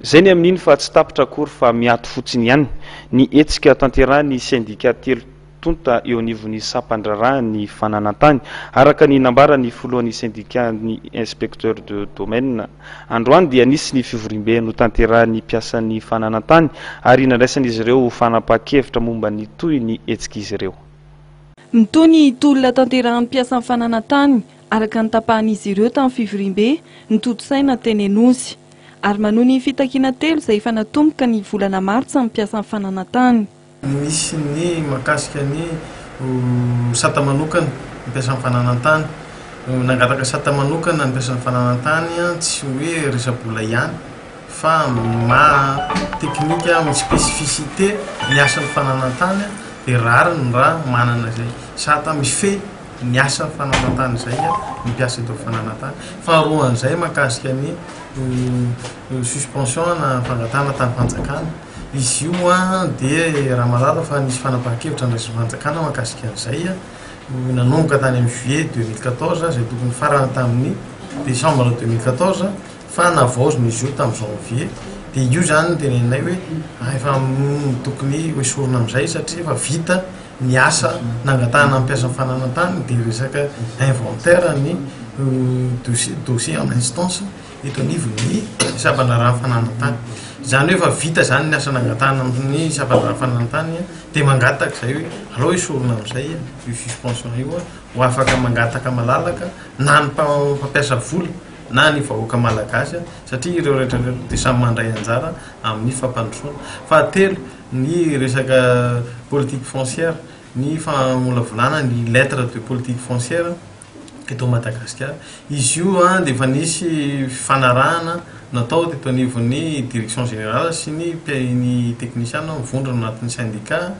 Izay ny amin'iny fa tsy tapitra akory fa miato fotsiny ihany ny hetsika tanterahin'ny sendika telo tonta eo anivon'ny sampan-draharahan'ny fananan-tany, araka ny nambaran'ny filohan'ny sendikan'ny inspecteur de domaine. Androany dia nisy ny fivoriambe notanterahin'ny mpiasan'ny fananan-tany ary nandraisan'izy ireo fanapahan-kevitra momba ny tohin'ny hetsik'izy ireo. Mitohy ny tolona tanterahan'ny mpiasan'ny fananan-tany, araka ny tapahan'izy ireo tamin'ny fivoriambe notontosaina teny Anosy. Ary manohy ny fitakiana telo izay efa natomboka ny volana martsa ny mpiasan'ny fananan-tany. Misy ny mahakasika ny sata manokana ny mpiasan'ny fananan-tany. Nangataka sata manokana ny mpiasan'ny fananan-tany tsy hoe resa-bola ihany fa maha teknika amin'ny spécificité ny asan'ny fananan-tany dia rariny raha manana izay sata mifehy ny asan'ny fananan-tany izay ny mpiasa eto amin'ny fananan-tany. Faharoan'izay mahakasika ny suspension na fangatahana tanim-panjakana. Izy io dia raha mahalala fa nisy fanapahan-kevitra ndraisin'ny fanjakana mahakasika an'izay nanomboka tany amin'ny juillet 2014 izay tokony hifarana tamin'ny décembre 2014 fa navaozina izy io tamin'ny janvier dia io izany no teneninay hoe efa tokony hoesorina amin'izay satria efa vita ny asa nangatahana ny mpiasa fananan-tany dia resaka inventaire ny dossier en instance eto anivon'ny sampan-draharahan'ny fananan-tany. Izany hoe efa vita izany ny asa nangatahana amin'ny sampan-draharahan'ny fananan-tany dia mangataka izay hoe aleo esorina amin'izay io suspension io ho afaka mangataka malalaka na ny mpampiasa vola na ny vahoaka malagasy satria ireo rehetra ireo dia samy mandray anjara amin'ny fampandrosoana. Fahatelo, ny resaka politique foncière, ny famolavolana ny lettre de politique foncière eto Madagasikara. Izy io dia efa nisy fifanarahana natao teto anivon'ny direction générale sy ny ny teknisiana mivondrona anatin'ny syndicat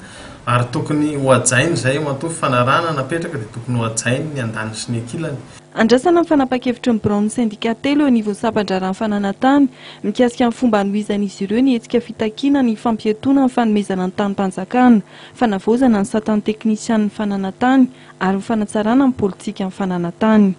ary tokony ho hajaina izay matoa fifanarahana napetraka dia tokony ho hajainy ny andaniny sy ny ankilany. Andrasana ny fanapahan-kevitry ny biraon'ny sendika telo eo anivon'ny sampan-draharahan'ny fananan-tany mikasika ny fomba hanohizan'izy ireo ny hetsika fitakiana ny fampiatoana ny fanomezana ny tanim-panjakana, fanavaozana ny satan'ny teknisianin'ny fananan-tany ary ny fanatsarana ny politikan'ny fananan-tany.